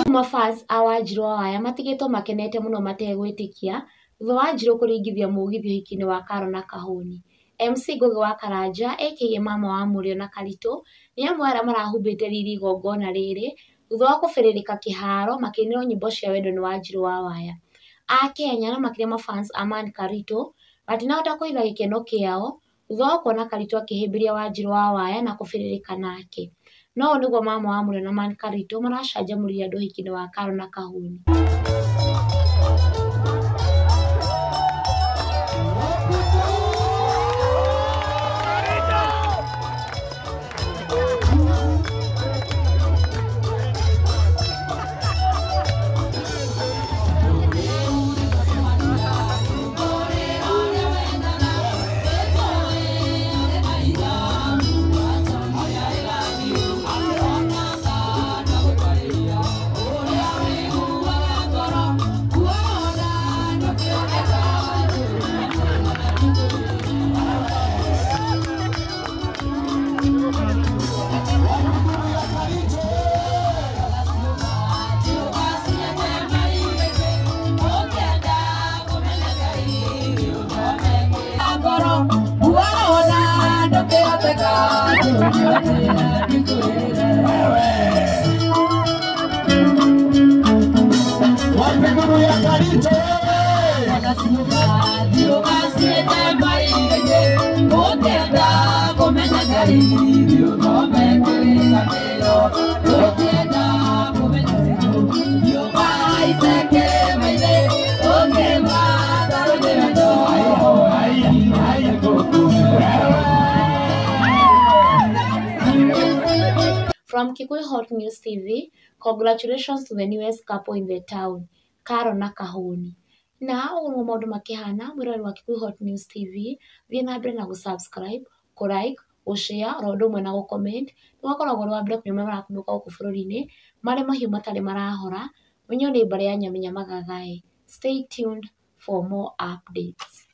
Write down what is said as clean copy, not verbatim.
Mafans a Wanjiru wa Waya matigĩtwo makenete mũno mategwĩtĩkia thutha wa Wanjiru kũringithia mũgithi ũhiki-inĩ wa Karo na Kahũni. MC Ngugi wa Karanja aka mama wa Mũrĩo na Karitũ nĩ amwe arĩa marahumbĩte riri igongona rĩrĩ thutha wa kũbĩrĩrĩka kĩharo makĩinĩrwo nyĩmbo cia wendo nĩ Wanjiru wa Waya. Akenya na makĩria mafans a Man Karitũ matinahota kũhitha gĩkeno kĩao thutha wa kuona Karitũ akĩhĩmbĩria Wanjiru wa Waya na kũbĩrĩrĩka nake. No ũũ nĩguo mama wa Mũrĩo na Man Karitũ maracanjamũrire andũ ũhiki-inĩ wa Karo na Kahũni. From Kikuyu Hot News TV, congratulations to the newest couple in the town, Karo na Kahũni. Na ũguo nĩguo maũndũ makĩhana mwĩroreri wa Kikuyu Hot News TV, thiĩ na mbere na gũ-subscribe, kũ-like, gũ-share oro ũndũ ũmwe na gũ-comment, nĩũgakoragwo ũrĩ wa mbere kũmenya marĩa marakunũka gũkũ bũrũri-inĩ, marĩ mahiũ matarĩ marahora, ũmenyo nĩ mbarĩ ya Nyamĩnya Magagaĩ. Stay tuned for more updates.